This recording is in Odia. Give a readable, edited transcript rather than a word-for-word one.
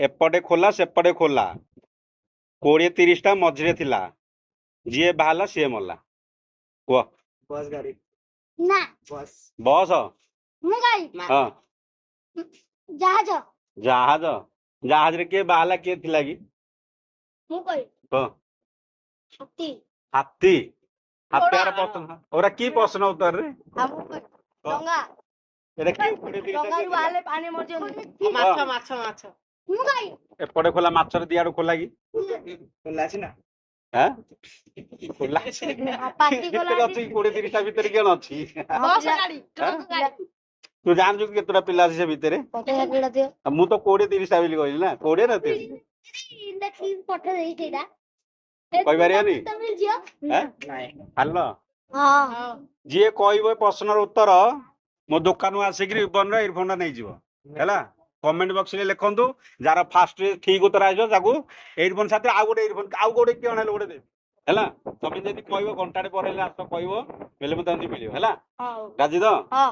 ଏପଟେ ଖୋଲା ସେପଟେ ଖୋଲା, 20-30ଟା ମଝିରେ ଥିଲା, ଯିଏ ବାହାରିଲା ସିଏ ମଲା। କୁହ। ବସ୍ ଗାଡି। ନା। ବସ୍। ବସ୍। ମୁଁ କହିବି। ହଁ। ଜାହାଜ। ଜାହାଜ? ଜାହାଜରେ କିଏ ବାହାରିଲା, କିଏ ଥିଲା କି? ମୁଁ କହିବି। ହଁ। ହାତୀ। ହାତୀ? ହାତୀର ଘୋଡ଼ା। ପ୍ରଶ୍ନ ଓରା କି ପ୍ରଶ୍ନ ଉତ୍ତରରେ? ଆଉ ମୁଁ କହିବି ଡଙ୍ଗା। ଏଟା କିଏ 20-30ଟା କିଏ ଡଙ୍ଗାରୁ ଥିଲା? ବାହାରିଲେ ପାଣି ମରିଯାନ୍ତି। ମାଛ, ମାଛ, ମାଛ। ମୁଁ କହିବି। ଏପଟେ ଖୋଲା, ମାଛର ଦିଆଡୁ ଖୋଲା କି? ଖୋଲା ଅଛି ନା। ଆଁ, ଖୋଲା ଅଛି। ପାଟି ଖୋଲା। ଭିତରେ ଅଛି, 20-30ଟା ଭିତରେ କିଏ ଅଛି? ବସ୍ ଗାଡି, ଟ୍ରକ୍ ଗାଡି। ତୁ ଜାଣିଛୁ କି କେତେଟା ପିଲା ଅଛି ସେ ଭିତରେ? 50-60ଟା ଥିବ। ଆଉ ମୁଁ ତ 20-30ଟା ବୋଲି କହିଲି ନା, 20 ନା 30? ଦେଖିକି ପଠେଇ ଦେଇଛି ସେଇଟା। କହିପାରିବନି? ମିଳିଯିବ। ଆଁ? ନାଇଁ। ହାଲୋ। ହଁ। ଯିଏ କହିବ ଏ ପ୍ରଶ୍ନର ଉତ୍ତର, ମୋ ଦୋକାନରୁ ଆସିକିରି ରିବନର ଇୟରଫୋନ ଟା ନେଇଯିବ, ହେଲା? କମେଣ୍ଟ ବକ୍ସରେ ଲେଖନ୍ତୁ। ଯାହାର ଫାଷ୍ଟ ଠିକ ଉତ୍ତର ଆସିବ, ତାକୁ ଇୟରଫୋନ ସାଥିରେ ଆଉ ଗୋଟେ ଇୟରଫୋନ, ଆଉ ଗୋଟେ କିଏ ହେଲେ ଗୋଟେ ଦେବି, ହେଲା? ତମେ ଯଦି କହିବ, ଘଣ୍ଟାଟେ ପରେ ହେଲେ ଆସ କହିବ ବେଲେ ମୁଁ ତମକୁ ମିଳିବ, ହେଲା? ହଉ। ରାଜି ତ? ହଁ।